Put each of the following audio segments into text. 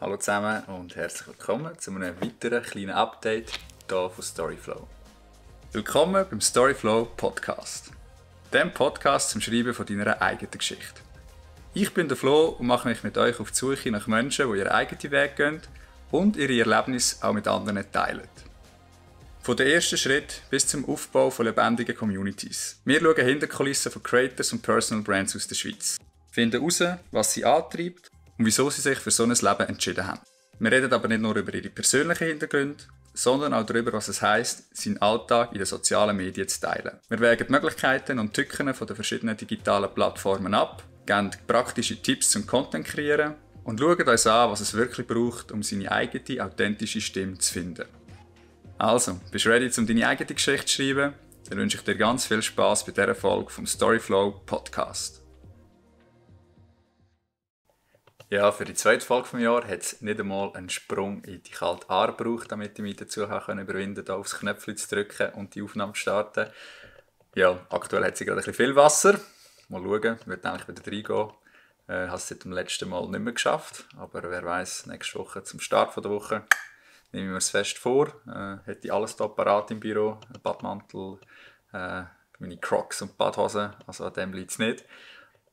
Hallo zusammen und herzlich willkommen zu einem weiteren kleinen Update hier von Storyflow. Willkommen beim Storyflow Podcast, dem Podcast zum Schreiben von deiner eigenen Geschichte. Ich bin der Flo und mache mich mit euch auf die Suche nach Menschen, die ihren eigenen Weg gehen und ihre Erlebnisse auch mit anderen teilen. Von den ersten Schritt bis zum Aufbau von lebendigen Communities. Wir schauen hinter die Kulissen von Creators und Personal Brands aus der Schweiz. Finden heraus, was sie antreibt und wieso sie sich für so ein Leben entschieden haben. Wir reden aber nicht nur über ihre persönlichen Hintergründe, sondern auch darüber, was es heisst, seinen Alltag in den sozialen Medien zu teilen. Wir wägen die Möglichkeiten und Tücken von den verschiedenen digitalen Plattformen ab, geben praktische Tipps zum Content kreieren und schauen uns an, was es wirklich braucht, um seine eigene, authentische Stimme zu finden. Also, bist du ready, um deine eigene Geschichte zu schreiben? Dann wünsche ich dir ganz viel Spass bei dieser Folge vom Storyflow Podcast. Ja, für die zweite Folge des Jahres hat es nicht einmal einen Sprung in die kalte Aare gebraucht, damit ich mich dazu überwinden konnte, aufs Knöpfchen zu drücken und die Aufnahme zu starten. Ja, aktuell hat sie gerade ein bisschen viel Wasser. Mal schauen, ich werde eigentlich wieder reingehen. Ich habe es seit dem letzten Mal nicht mehr geschafft, aber wer weiß, nächste Woche zum Start der Woche nehme ich mir es fest vor. Hätte ich alles hier parat im Büro, ein Badmantel, meine Crocs und Badhosen, also an dem liegt es nicht.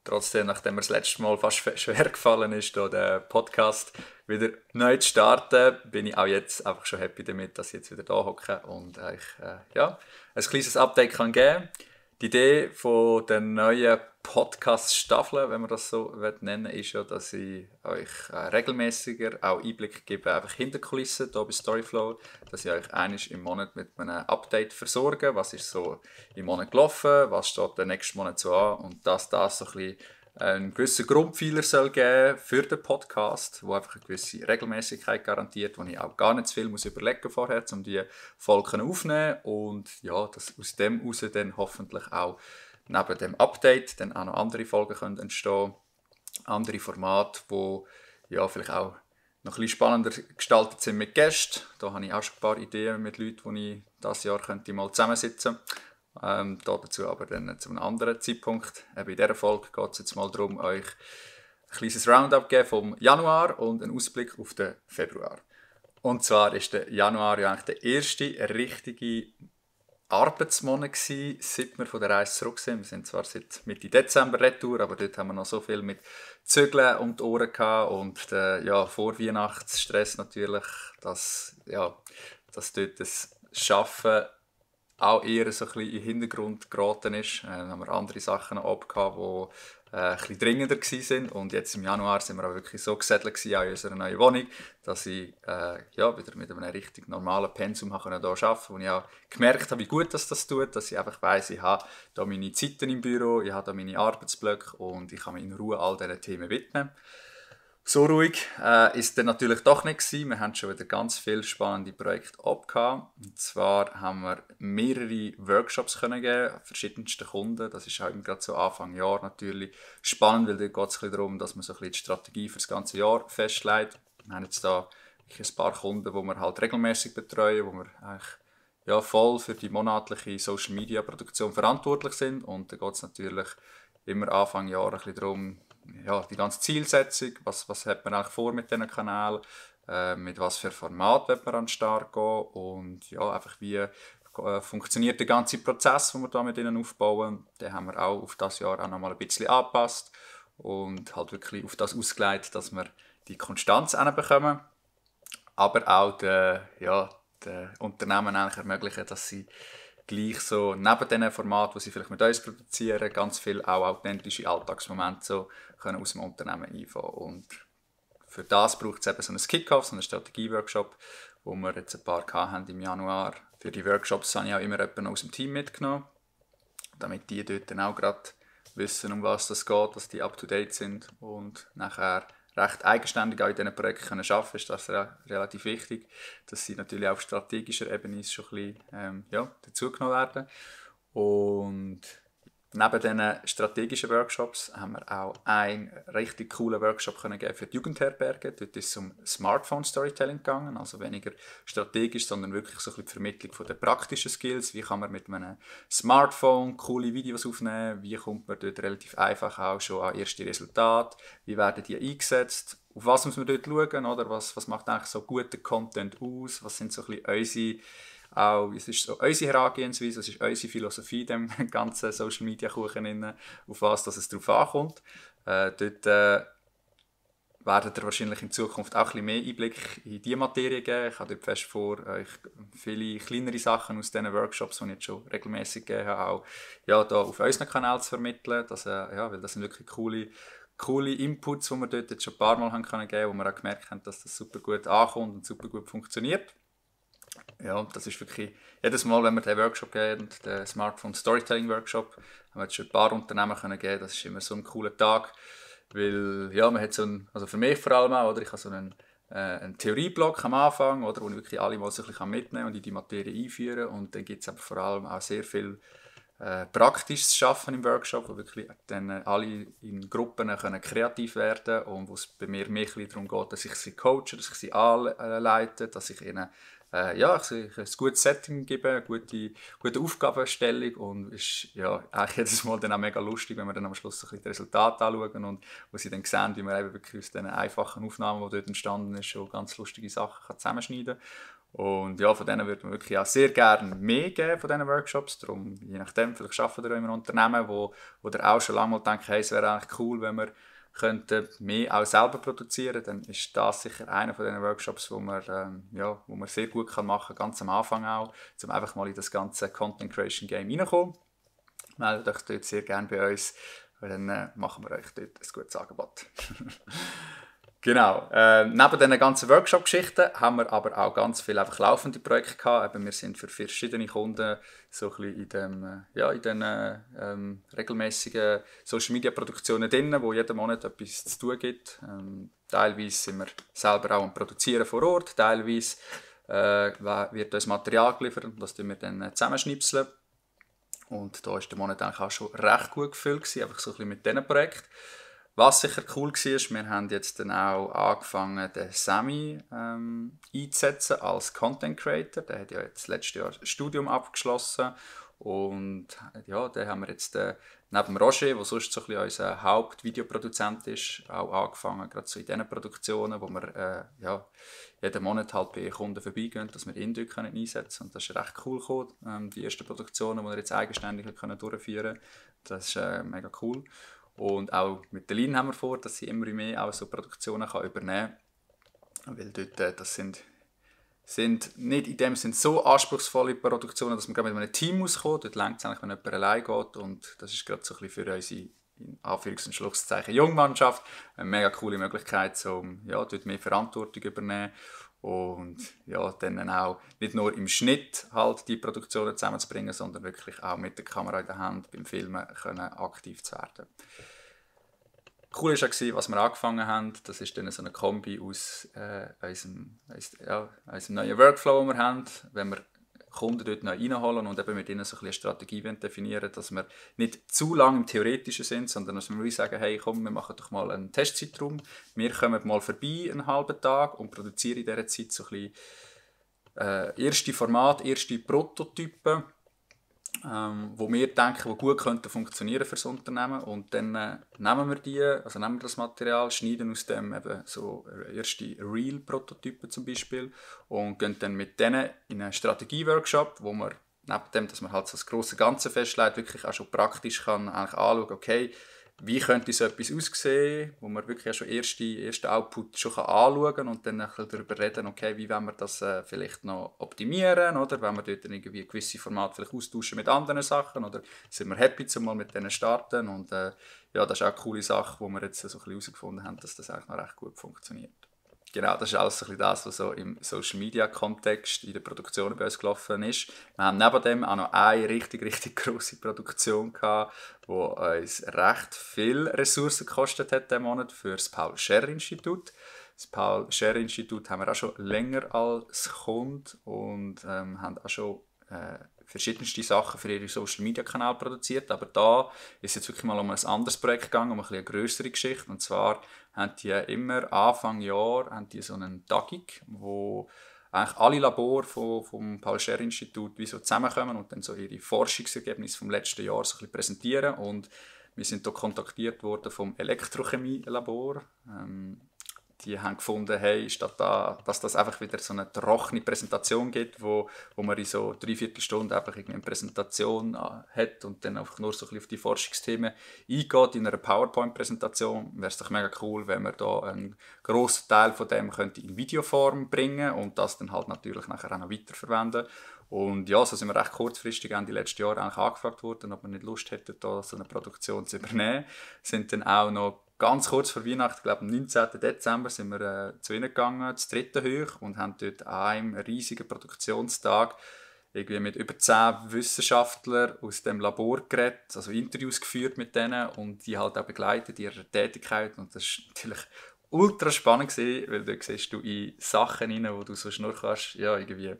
Trotzdem, nachdem mir das letzte Mal fast schwer gefallen ist, hier den Podcast wieder neu zu starten, bin ich auch jetzt einfach schon happy damit, dass ich jetzt wieder da hocke und euch ein kleines Update kann geben kann. Die Idee von der neuen Podcast-Staffel, wenn man das so nennen will, ist ja, dass ich euch regelmäßiger auch Einblick gebe, einfach hinter die Kulissen hier bei Storyflow, dass ich euch einmal im Monat mit einem Update versorge, was ist so im Monat gelaufen, was steht der nächste Monat so an und dass das so ein bisschen einen gewissen Grundpfeiler soll geben für den Podcast, wo einfach eine gewisse Regelmäßigkeit garantiert, wo ich auch gar nicht zu viel muss überlegen vorher, um die Folgen aufzunehmen und ja, dass aus dem heraus dann hoffentlich auch neben dem Update dann auch noch andere Folgen können entstehen, andere Formate, die ja vielleicht auch noch ein bisschen spannender gestaltet sind mit Gästen. Da habe ich auch schon ein paar Ideen mit Leuten, die ich dieses Jahr könnte mal zusammensitzen könnte. Dazu aber dann zu einem anderen Zeitpunkt. In dieser Folge geht es jetzt mal darum, euch ein kleines Roundup zu geben vom Januar und einen Ausblick auf den Februar. Und zwar ist der Januar ja eigentlich der erste richtige Arbeitsmonat gewesen, seit wir von der Reise zurück sind. Wir sind zwar seit Mitte Dezember retour, aber dort haben wir noch so viel mit Zügeln um die Ohren gehabt und der Vorweihnachtsstress natürlich, dass dort das Arbeiten auch eher so ein bisschen in den Hintergrund geraten ist. Dann haben wir andere Sachen abgehabt, die ein bisschen dringender waren. Und jetzt im Januar sind wir auch wirklich so gesettelt in unserer neuen Wohnung, dass ich wieder mit einem richtig normalen Pensum hier arbeiten konnte, wo ich auch gemerkt habe, wie gut das tut, dass ich einfach weiss, ich habe hier meine Zeiten im Büro, ich habe hier meine Arbeitsblöcke und ich kann mich in Ruhe all diesen Themen widmen. So ruhig ist dann natürlich doch nicht gewesen. Wir haben schon wieder ganz viele spannende Projekte abgehabt. Und zwar haben wir mehrere Workshops können geben, verschiedensten Kunden. Das ist auch gerade so Anfang Jahr natürlich spannend, weil dort geht es ein bisschen darum, dass man so ein bisschen die Strategie für das ganze Jahr festlegt. Wir haben jetzt da ein paar Kunden, die wir halt regelmäßig betreuen, wo wir eigentlich voll für die monatliche Social Media Produktion verantwortlich sind. Und da geht es natürlich immer Anfang Jahr ein bisschen darum, die ganze Zielsetzung, was hat man eigentlich vor mit diesen Kanälen, mit was für Format wird man an den Start gehen und ja, einfach wie funktioniert der ganze Prozess, den wir da mit ihnen aufbauen. Den haben wir auch auf das Jahr auch noch mal ein bisschen angepasst und halt wirklich auf das ausgelegt, dass wir die Konstanz hinbekommen, aber auch den Unternehmen eigentlich ermöglichen, dass sie gleich so neben diesen Formaten, die sie vielleicht mit uns produzieren, ganz viel auch authentische Alltagsmomente so können aus dem Unternehmen einfangen. Und für das braucht es eben so einen Kick-Off, so einen Strategie-Workshop, wo wir jetzt ein paar haben im Januar. Für die Workshops habe ich auch immer jemanden aus dem Team mitgenommen, damit die dort dann auch gerade wissen, um was es geht, dass die up-to-date sind und nachher recht eigenständig auch in diesen Projekten arbeiten können, ist das relativ wichtig, dass sie natürlich auf strategischer Ebene schon ein bisschen dazugenommen werden. Und neben diesen strategischen Workshops haben wir auch einen richtig coolen Workshop können geben für die Jugendherberge. Dort ist es um Smartphone-Storytelling gegangen, also weniger strategisch, sondern wirklich so ein bisschen die Vermittlung von den praktischen Skills. Wie kann man mit einem Smartphone coole Videos aufnehmen? Wie kommt man dort relativ einfach auch schon an erste Resultate? Wie werden die eingesetzt? auf was muss man dort schauen, oder? Was macht eigentlich so guten Content aus, was sind so ein bisschen es ist so unsere Herangehensweise, was ist unsere Philosophie in dem ganzen Social Media Kuchen, auf was dass es darauf ankommt. Dort werdet ihr wahrscheinlich in Zukunft auch ein bisschen mehr Einblick in diese Materie geben. Ich habe dort fest vor, euch viele kleinere Sachen aus diesen Workshops, die ich jetzt schon regelmäßig gegeben habe, auch ja, da auf unseren Kanal zu vermitteln. Weil das sind wirklich coole Inputs, die wir dort jetzt schon ein paar Mal haben können geben, wo wir auch gemerkt haben, dass das super gut ankommt und super gut funktioniert. Ja, das ist wirklich jedes Mal, wenn wir den Workshop geben, den Smartphone Storytelling Workshop, haben wir jetzt schon ein paar Unternehmen können geben. Das ist immer so ein cooler Tag, weil ja, man hat also für mich vor allem auch, oder ich habe so einen Theorieblock am Anfang, oder, wo ich wirklich alle mal so ein bisschen mitnehmen und in die Materie einführen, und dann gibt es aber vor allem auch sehr viel praktisches Schaffen im Workshop, wo wirklich dann alle in Gruppen können kreativ werden, und wo es bei mir mehr darum geht, dass ich sie coache, dass ich sie anleite, dass ich ihnen ein gutes Setting gebe, eine gute Aufgabenstellung, und ist ja eigentlich jedes Mal dann auch mega lustig, wenn wir dann am Schluss ein bisschen die Resultate anschauen und wo sie dann sehen, wie man eben wirklich aus diesen einfachen Aufnahmen, die dort entstanden ist, schon ganz lustige Sachen zusammenschneiden kann. Und ja, von denen würde man wirklich auch sehr gerne mehr geben, von diesen Workshops. Darum, je nachdem, vielleicht arbeitet ihr in einem Unternehmen, wo ihr auch schon lange mal denkt, hey, es wäre eigentlich cool, wenn wir könnten mehr auch selber produzieren, dann ist das sicher einer von diesen Workshops, wo man sehr gut machen kann, ganz am Anfang auch, um einfach mal in das ganze Content Creation Game reinzukommen. Meldet euch dort sehr gerne bei uns, weil dann machen wir euch dort ein gutes Angebot. Genau. Neben diesen ganzen Workshop-Geschichten haben wir aber auch ganz viele einfach laufende Projekte gehabt. Wir sind für verschiedene Kunden so ein bisschen in den regelmäßigen Social-Media-Produktionen drin, wo jeden Monat etwas zu tun gibt. Teilweise sind wir selber auch am Produzieren vor Ort, teilweise wird uns Material geliefert und das tun wir dann zusammenschnipseln. Und da war der Monat eigentlich auch schon recht gut gefüllt gewesen, einfach so ein bisschen mit diesen Projekten. Was sicher cool war, wir haben jetzt dann auch angefangen, den Sammy einzusetzen als Content Creator. Der hat ja jetzt letztes Jahr ein Studium abgeschlossen. Und ja, den haben wir jetzt neben Roger, der sonst so ein bisschen unser Hauptvideoproduzent ist, auch angefangen, gerade so in diesen Produktionen, wo wir jeden Monat halt bei Kunden vorbeigehen, dass wir ihn dort einsetzen können. Und das ist recht cool gekommen, die ersten Produktionen, die wir jetzt eigenständig durchführen können. Das ist mega cool. Und auch mit der Lin haben wir vor, dass sie immer mehr auch so Produktionen übernehmen kann. Weil dort, das sind nicht in dem Sinne so anspruchsvolle Produktionen, dass man mit einem Team auskommt. Dort reicht es eigentlich, wenn jemand allein geht. Und das ist gerade so ein bisschen für unsere, in Anführungs- und Schlusszeichen, Jungmannschaft eine mega coole Möglichkeit, um dort mehr Verantwortung zu übernehmen. Und ja, dann auch nicht nur im Schnitt halt die Produktionen zusammenzubringen, sondern wirklich auch mit der Kamera in der Hand beim Filmen können aktiv zu werden. Cool war auch, was wir angefangen haben. Das ist dann so eine Kombi aus unserem neuen Workflow, den wir haben. Wenn wir Kunden dort noch reinholen und eben mit ihnen so eine Strategie definieren, dass wir nicht zu lange im Theoretischen sind, sondern dass wir sagen, hey, komm, wir machen doch mal einen Testzeitraum. Wir kommen mal vorbei einen halben Tag und produzieren in dieser Zeit so ein bisschen erste Formate, erste Prototypen, wo wir denken, die gut funktionieren für das Unternehmen, und dann nehmen wir das Material, schneiden aus dem eben so erste Real-Prototypen zum Beispiel und gehen dann mit denen in einen Strategie-Workshop, wo man neben dem, dass man halt so das grosse Ganze festlegt, wirklich auch schon praktisch kann eigentlich anschauen, okay, wie könnte so etwas aussehen, wo man wirklich schon erste Output schon anschauen kann und dann darüber reden, okay, wie wollen wir das vielleicht noch optimieren, oder wenn wir dort irgendwie gewisse Formate vielleicht austauschen mit anderen Sachen, oder sind wir happy, mal mit denen starten, und das ist auch eine coole Sache, wo wir jetzt so ein bisschen herausgefunden haben, dass das eigentlich noch recht gut funktioniert. Genau, das ist alles so ein bisschen das, was so im Social-Media-Kontext in der Produktion bei uns gelaufen ist. Wir haben neben dem auch noch eine richtig grosse Produktion gehabt, die uns recht viel Ressourcen gekostet hat diesen Monat für das Paul-Scherrer-Institut. Das Paul-Scherrer-Institut haben wir auch schon länger als Kunde und haben auch schon verschiedenste Sachen für ihre Social-Media-Kanäle produziert. Aber da ist jetzt wirklich mal um ein anderes Projekt gegangen, um eine größere Geschichte. Und zwar haben die immer Anfang Jahr so eine Tagung, wo eigentlich alle Labore vom Paul-Scherrer-Institut so zusammenkommen und dann so ihre Forschungsergebnisse vom letzten Jahr so ein bisschen präsentieren. Und wir sind hier kontaktiert worden vom Elektrochemie-Labor. die haben gefunden, hey, statt da, dass das einfach wieder so eine trockene Präsentation gibt, wo man in so 3/4 Stunde einfach irgendwie eine Präsentation hat und dann einfach nur so ein bisschen auf die Forschungsthemen eingeht in einer PowerPoint-Präsentation, wäre es doch mega cool, wenn man da einen grossen Teil von dem könnte in Videoform bringen und das dann halt natürlich nachher auch noch weiterverwenden. Und ja, so sind wir recht kurzfristig Ende letzten Jahr eigentlich angefragt worden, ob wir nicht Lust hätten, da so eine Produktion zu übernehmen. Sind dann auch noch ganz kurz vor Weihnachten, ich glaube am 19. Dezember, sind wir zu ihnen gegangen, zu dritten hoch, und haben dort an einem riesigen Produktionstag irgendwie mit über 10 Wissenschaftlern aus dem Labor geredet, also Interviews geführt mit denen und die halt auch begleitet in ihrer Tätigkeit. Und das ist natürlich ultra spannend gewesen, weil da siehst du in Sachen rein, wo du sonst nur kannst, ja, irgendwie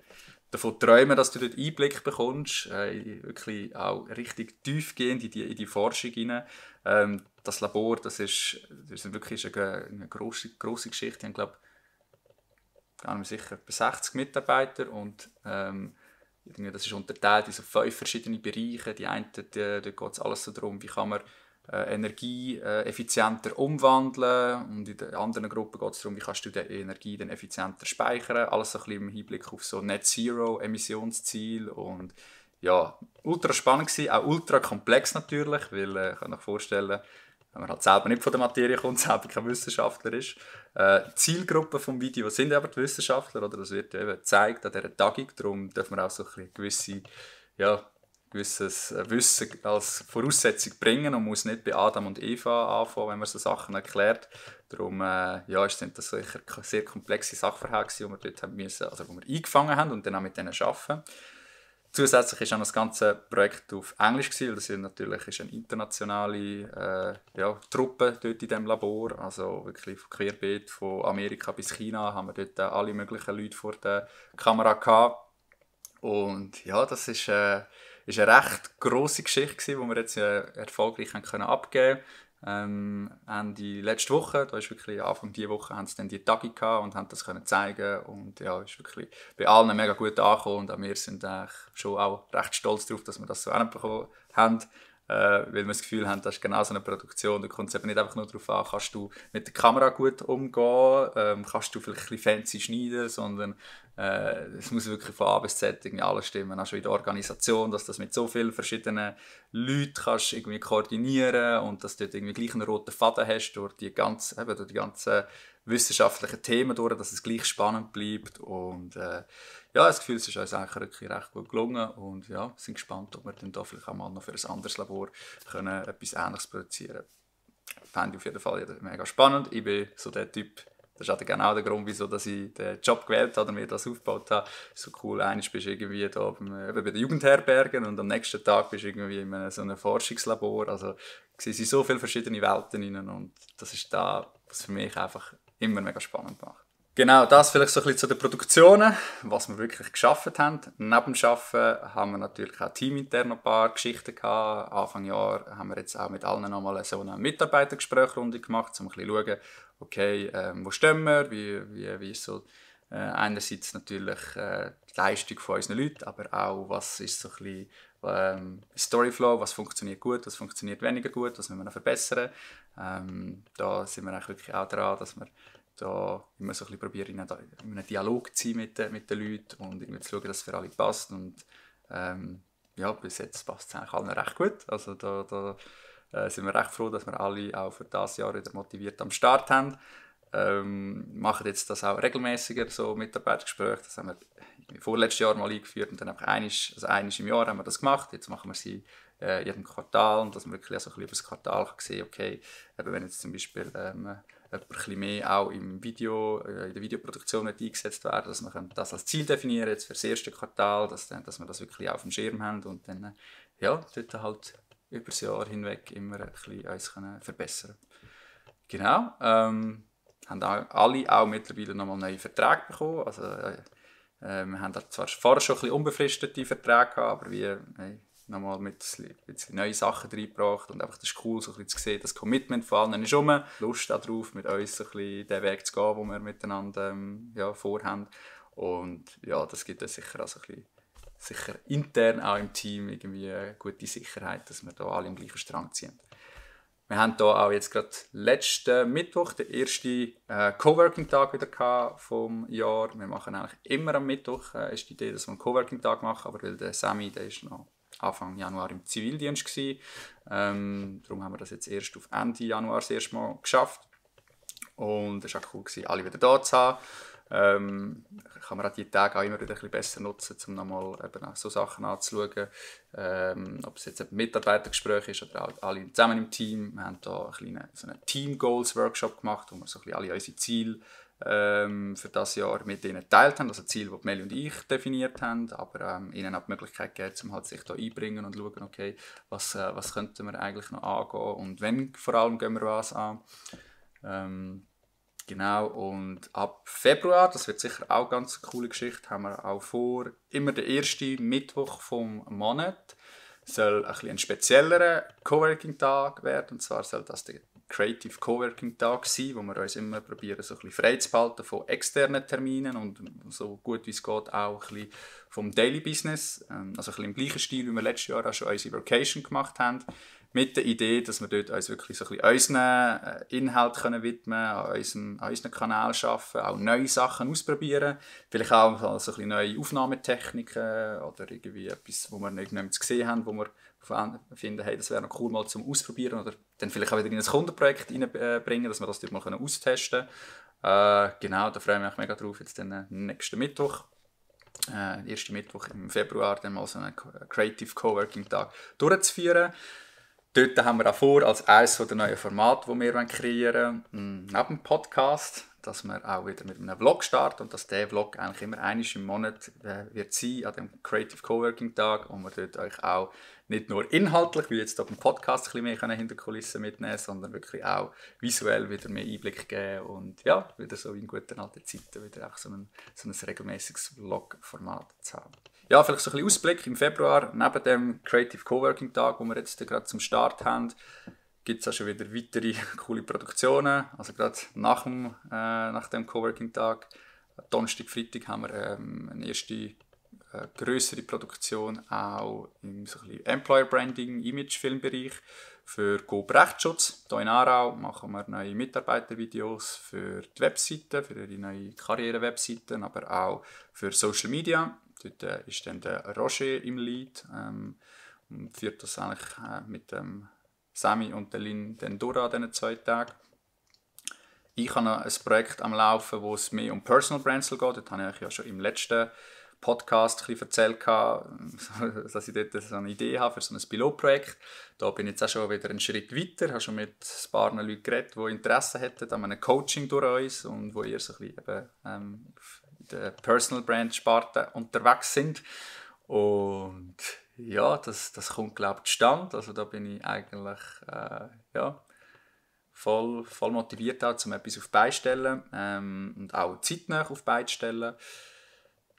davon träumen, dass du dort Einblick bekommst, wirklich auch richtig tiefgehend in die Forschung hinein. Das Labor, das ist wirklich eine grosse Geschichte. Die haben, glaube ich, gar nicht mehr sicher, etwa 60 Mitarbeiter und das ist unterteilt in so 5 verschiedene Bereiche. Die einen, dort geht es alles so darum, wie kann man Energie effizienter umwandeln, und in der anderen Gruppe geht es darum, wie kannst du die Energie dann effizienter speichern. Alles so ein bisschen im Hinblick auf so Net Zero Emissionsziel. Und ja, ultra spannend gewesen, auch ultra komplex natürlich, weil ich kann mir vorstellen, wenn man halt selber nicht von der Materie kommt, selber kein Wissenschaftler ist. Die Zielgruppe des Videos sind aber die Wissenschaftler, oder das wird ja eben gezeigt an dieser Tagung, darum dürfen wir auch so ein bisschen gewisses Wissen als Voraussetzung bringen und muss nicht bei Adam und Eva anfangen, wenn man so Sachen erklärt. Darum sind das sicher sehr komplexe Sachverhalte, die wir dort haben müssen, also wo wir eingefangen haben und dann auch mit denen arbeiten. Zusätzlich war auch das ganze Projekt auf Englisch gewesen, weil das natürlich ist eine internationale Truppe dort in diesem Labor, also wirklich querbeet von Amerika bis China haben wir dort alle möglichen Leute vor der Kamera gehabt. Und ja, das ist eine recht grosse Geschichte, die wir jetzt erfolgreich abgeben können. Ende letzte Woche, da ist wirklich Anfang dieser Woche, haben sie dann die Tage gehabt und haben das können zeigen, und ja, ist wirklich bei allen mega gut angekommen, und auch wir sind schon auch recht stolz darauf, dass wir das so hinbekommen haben. Weil wir das Gefühl haben, das ist genau so eine Produktion. Da kommt es eben nicht einfach nur darauf an, kannst du mit der Kamera gut umgehen, kannst du vielleicht ein bisschen fancy schneiden, sondern es muss wirklich von A bis Z irgendwie alles stimmen. Auch schon in der Organisation, dass du das mit so vielen verschiedenen Leuten kannst irgendwie koordinieren und dass du dort irgendwie gleich einen roten Faden hast durch die ganzen wissenschaftlichen Themen durch, dass es gleich spannend bleibt. Und das Gefühl, es ist uns eigentlich wirklich recht gut gelungen, und ja, sind gespannt, ob wir dann da vielleicht auch mal noch für ein anderes Labor können etwas Ähnliches produzieren können. Fände ich auf jeden Fall mega spannend. Ich bin so der Typ, das ist auch genau der Grund, wieso dass ich den Job gewählt habe und mir das aufgebaut habe. So cool, einmal bist du irgendwie da bei den Jugendherbergen und am nächsten Tag bist du irgendwie in so einem Forschungslabor. Also es sind so viele verschiedene Welten drin, und das ist da, was für mich einfach immer mega spannend macht. Genau, das vielleicht so ein bisschen zu den Produktionen, was wir wirklich geschafft haben. Neben dem Arbeiten haben wir natürlich auch teamintern noch ein paar Geschichten gehabt. Anfang Jahr haben wir jetzt auch mit allen nochmal so eine Mitarbeitergesprächsrunde gemacht, um ein bisschen zu schauen, okay, wo stehen wir, wie ist so einerseits natürlich die Leistung von unseren Leuten, aber auch, was ist so ein bisschen Storyflow, was funktioniert gut, was funktioniert weniger gut, was müssen wir noch verbessern. Da sind wir eigentlich wirklich auch dran, dass wir da immer so ein bisschen probieren, in einem Dialog zu sein mit den Leuten und irgendwie zu schauen, dass es für alle passt. Und bis jetzt passt es eigentlich allen recht gut. Also da sind wir recht froh, dass wir alle auch für das Jahr wieder motiviert am Start haben. Machen jetzt das auch regelmäßiger, so Mitarbeitergespräche. Das haben wir vorletztes Jahr mal eingeführt und dann einfach einmal im Jahr haben wir das gemacht. Jetzt machen wir sie jedem Quartal, und dass man wirklich so ein bisschen über das Quartal kann sehen, okay, eben wenn jetzt zum Beispiel jemand ein bisschen mehr auch im Video, in der Videoproduktion eingesetzt werden, dass wir das als Ziel definieren jetzt für das erste Quartal, dass wir das wirklich auf dem Schirm haben und dann dort halt über das Jahr hinweg immer ein bisschen uns verbessern können. Genau. Haben alle auch mittlerweile nochmal neue Verträge bekommen. Also, wir haben zwar vorher schon ein bisschen unbefristete Verträge gehabt, aber wir nochmal mit ein bisschen neue Sachen reingebracht, und einfach das ist cool, so ein bisschen zu sehen, das Commitment von allen ist rum, Lust darauf, mit uns so ein bisschen den Weg zu gehen, den wir miteinander vorhaben. Und ja, das gibt uns sicher also ein bisschen, sicher intern auch im Team irgendwie eine gute Sicherheit, dass wir da alle am gleichen Strang ziehen. Wir haben hier auch jetzt gerade letzten Mittwoch, den ersten Coworking-Tag wieder vom Jahr. Wir machen eigentlich immer am Mittwoch, ist die Idee, dass wir einen Coworking-Tag machen, aber weil der Sammy, der ist noch Anfang Januar im Zivildienst gewesen. Darum haben wir das jetzt erst auf Ende Januar das erste Mal geschafft. Und es war auch cool, alle wieder da zu haben. Kann man auch die Tage auch immer wieder ein bisschen besser nutzen, um nochmal eben auch so Sachen anzuschauen. Ob es jetzt ein Mitarbeitergespräch ist oder auch alle zusammen im Team. Wir haben hier so einen Team-Goals-Workshop gemacht, wo wir so ein bisschen alle unsere Ziele für das Jahr mit ihnen geteilt haben. Also Ziele, die Mel und ich definiert haben, aber ihnen auch die Möglichkeit gegeben, um halt sich da einbringen und schauen, okay, was könnten wir eigentlich noch angehen und wenn vor allem gehen wir was an. Genau, und ab Februar, das wird sicher auch eine ganz coole Geschichte, haben wir auch vor, immer der erste Mittwoch vom Monat soll ein speziellerer Coworking-Tag werden. Und zwar soll das der Creative Coworking-Tag sein, wo wir uns immer probieren, so ein bisschen frei zu behalten von externen Terminen und so gut wie es geht auch ein bisschen vom Daily Business. Also ein bisschen im gleichen Stil, wie wir letztes Jahr auch schon unsere Vacation gemacht haben. Mit der Idee, dass wir dort uns wirklich so ein bisschen unseren Inhalt widmen können, an unseren Kanal arbeiten, auch neue Sachen ausprobieren. Vielleicht auch so ein bisschen neue Aufnahmetechniken oder irgendwie etwas, wo wir nicht gesehen haben, wo wir finden, hey, das wäre noch cool mal zum Ausprobieren oder dann vielleicht auch wieder in ein Kundenprojekt reinbringen, dass wir das dort mal austesten können. Genau, da freue ich mich mega drauf, jetzt den nächsten Mittwoch. Ersten Mittwoch im Februar dann mal so einen Creative Coworking Tag durchzuführen. Dort haben wir auch vor, als eines der neuen Formate, die wir kreieren wollen, neben dem Podcast, dass wir auch wieder mit einem Vlog starten und dass der Vlog eigentlich immer einmal im Monat wird sein, an dem Creative Coworking Tag, und wir dort euch auch nicht nur inhaltlich, wie jetzt auf dem Podcast ein bisschen mehr hinter die Kulissen mitnehmen, sondern wirklich auch visuell wieder mehr Einblick geben und ja, wieder so wie in guten alten Zeiten wieder auch so ein regelmäßiges Vlog-Format zu haben. Ja, vielleicht so ein bisschen Ausblick im Februar, neben dem Creative Coworking Tag, wo wir jetzt gerade zum Start haben, gibt es auch schon wieder weitere coole Produktionen. Also gerade nach dem Coworking Tag, Donnerstag, Freitag, haben wir eine erste größere Produktion auch im so ein bisschen Employer Branding, Image-Filmbereich für Coop Rechtsschutz. Hier in Aarau machen wir neue Mitarbeitervideos für die Webseiten, für ihre neue Karriere-Webseiten, aber auch für Social Media. Dort ist dann der Roger im Lead und führt das eigentlich mit dem Sammy und der Lynn dann durch an diesen 2 Tagen. Ich habe noch ein Projekt am Laufen, wo es mehr um Personal Brands geht. Dort habe ich ja schon im letzten Podcast erzählt, dass ich dort so eine Idee habe für so ein Pilotprojekt. Da bin ich jetzt auch schon wieder einen Schritt weiter. Ich habe schon mit ein paar Leuten geredet, die Interesse hätten an einem Coaching durch uns und wo eher so ein bisschen in der Personal Brand Sparte unterwegs sind. Und ja, das kommt, glaube ich, zustande. Also da bin ich eigentlich voll motiviert, auch, um etwas auf die Beine zu stellen und auch zeitnah auf die Beine zu stellen.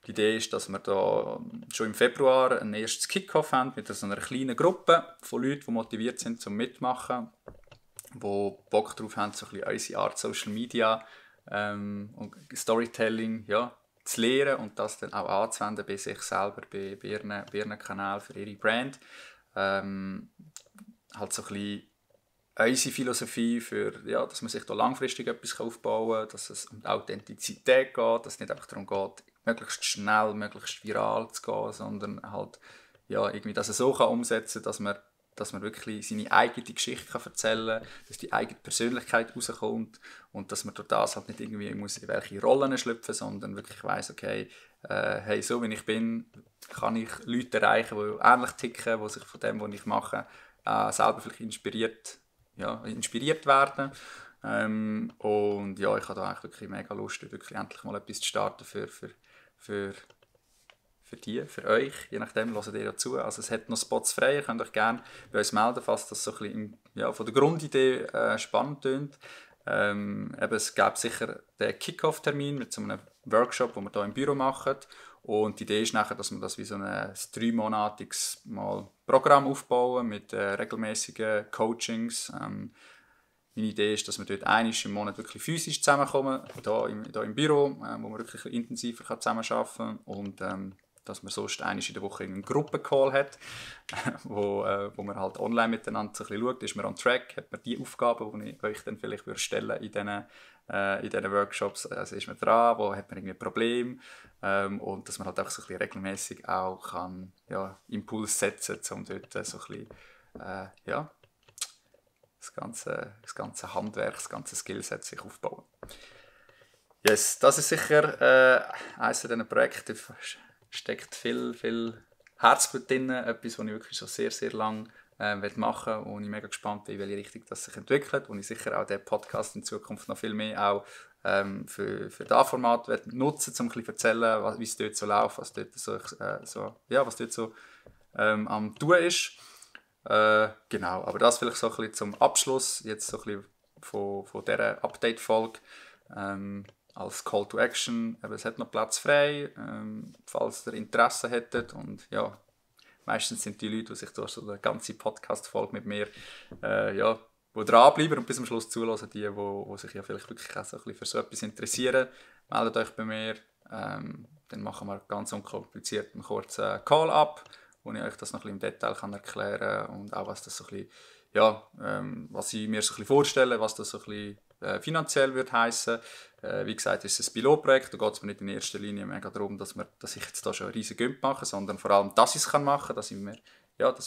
Die Idee ist, dass wir da schon im Februar ein erstes Kick-Off haben mit so einer kleinen Gruppe von Leuten, die motiviert sind zum Mitmachen, die Bock darauf haben, so ein bisschen unsere Art Social Media und Storytelling zu lernen und das dann auch anzuwenden bei sich selber, bei ihren Kanal für ihre Brand. Halt so ein bisschen unsere Philosophie für, dass man sich da langfristig etwas aufbauen kann, dass es um Authentizität geht, dass es nicht einfach darum geht, möglichst schnell, möglichst viral zu gehen, sondern halt irgendwie das so umsetzen kann, dass man wirklich seine eigene Geschichte erzählen kann, dass die eigene Persönlichkeit rauskommt und dass man durch das halt nicht irgendwie in welche Rollen schlüpfen muss, sondern wirklich weiss, okay, hey, so wie ich bin, kann ich Leute erreichen, die ähnlich ticken, die sich von dem, was ich mache, selber vielleicht inspiriert werden. Und ja, ich habe da eigentlich wirklich mega Lust, wirklich endlich mal etwas zu starten für euch. Je nachdem, hört ihr ja zu. Also es hat noch Spots frei, ihr könnt euch gerne bei uns melden, falls das so ein bisschen von der Grundidee spannend tönt. Es gäbe sicher den Kick-Off-Termin mit so einem Workshop, den wir hier im Büro machen. Und die Idee ist nachher, dass wir das wie so ein 3-monatiges Programm aufbauen mit regelmäßigen Coachings. Meine Idee ist, dass wir dort einmal im Monat wirklich physisch zusammenkommen, hier im Büro, wo wir wirklich intensiver zusammenarbeiten können. Und dass man sonst einmal in der Woche einen Gruppencall hat, wo man halt online miteinander so ein bisschen schaut, ist man on track, hat man die Aufgaben, die ich euch dann vielleicht stellen in diesen Workshops, also ist man dran, wo hat man irgendwie ein Problem, und dass man halt einfach so ein bisschen regelmäßig auch kann, ja, Impuls setzen, um dort so ein bisschen, ja, das ganze Handwerk, das ganze Skillset sich aufbauen. Yes, das ist sicher eines dieser Projekte, da steckt viel Herzblut drin, etwas, was ich wirklich schon sehr, sehr lange machen will, und ich mega gespannt bin, in welche Richtung das sich entwickelt, und ich sicher auch den Podcast in Zukunft noch viel mehr auch für das Format nutzen, um ein bisschen zu erzählen, wie es dort so läuft, was dort so am Tun ist. Genau, aber das vielleicht so ein bisschen zum Abschluss, jetzt so ein bisschen von dieser Update-Folge. Als Call to Action, es hat noch Platz frei, falls ihr Interesse hättet, und ja, meistens sind die Leute, die sich durch so eine ganze Podcast-Folge mit mir die dranbleiben und bis zum Schluss zuhören, die sich ja vielleicht wirklich auch so ein bisschen für so etwas interessieren, meldet euch bei mir, dann machen wir ganz unkompliziert einen kurzen Call-up, wo ich euch das noch ein bisschen im Detail erklären kann, und auch was das so ein bisschen, ja, was ich mir so ein bisschen vorstelle, was das so ein bisschen finanziell wird heissen. Wie gesagt, ist es ein Pilotprojekt. Da geht es mir nicht in erster Linie mega darum, dass ich jetzt da schon einen riesen Gümp mache, sondern vor allem, dass ich es machen kann, dass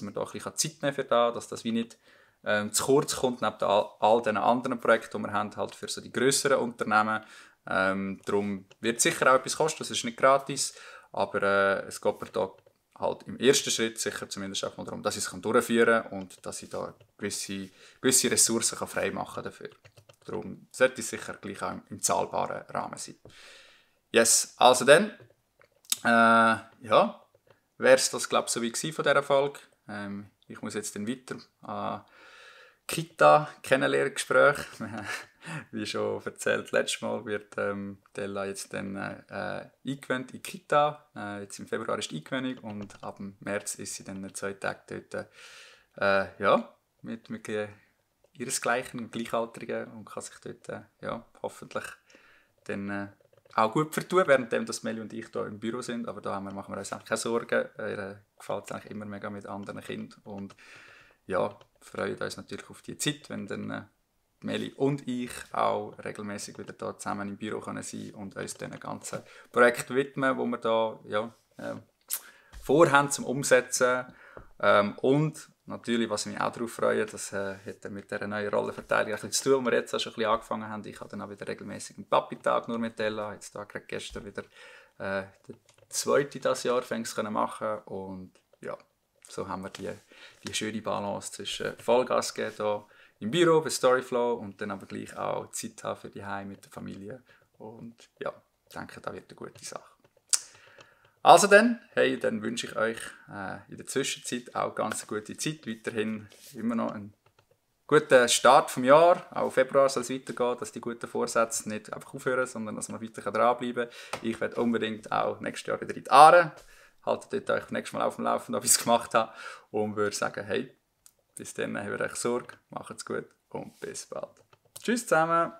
man da ein bisschen Zeit nehmen für das, dass das wie nicht zu kurz kommt, neben all den anderen Projekten, die wir haben, halt für so die grösseren Unternehmen. Darum wird es sicher auch etwas kosten, es ist nicht gratis, aber es geht mir da halt im ersten Schritt sicher zumindest auch mal darum, dass ich es durchführen kann und dass ich da gewisse Ressourcen frei machen kann dafür. Darum sollte es sicher gleich auch im zahlbaren Rahmen sein. Yes, also dann, ja, wäre es das, glaube ich, so wie von dieser Folge. Ich muss jetzt dann weiter an Kita-Kennenlerngespräch. Wie schon erzählt, letztes Mal wird Della jetzt dann eingewöhnt in die Kita. Jetzt im Februar ist die Eingewöhnung und ab März ist sie dann 2 Tage dort mit ihresgleichen, Gleichaltrigen, und kann sich dort hoffentlich dann auch gut vertun, während das Meli und ich hier im Büro sind. Aber da machen wir uns eigentlich keine Sorgen. Ihr gefällt es eigentlich immer mega mit anderen Kindern. Und ja, freuen uns natürlich auf die Zeit, wenn dann Meli und ich auch regelmäßig wieder da zusammen im Büro sein können und uns diesen ganzen Projekt widmen, wo wir da vorhaben zum Umsetzen. Und natürlich, was ich mich auch darauf freue, das hat mit dieser neuen Rollenverteilung ein bisschen zu tun, die wir jetzt auch schon ein bisschen angefangen haben. Ich habe dann auch wieder regelmäßig einen Papi-Tag nur mit Ella. Jetzt da gerade gestern wieder den zweiten dieses Jahr machen, und ja, so haben wir die schöne Balance zwischen Vollgas geben hier im Büro bei Storyflow und dann aber gleich auch Zeit haben für die Heim mit der Familie. Und ja, ich denke, das wird eine gute Sache. Also dann wünsche ich euch in der Zwischenzeit auch ganz eine gute Zeit. Weiterhin immer noch einen guten Start vom Jahr. Auch im Februar soll es weitergehen, dass die guten Vorsätze nicht einfach aufhören, sondern dass man weiter dranbleiben kann. Ich werde unbedingt auch nächstes Jahr wieder in die Aare. Haltet euch nächstes Mal auf dem Laufenden, ob ich es gemacht habe. Und würde sagen, hey, bis dann, habt euch Sorge, macht's gut und bis bald. Tschüss zusammen!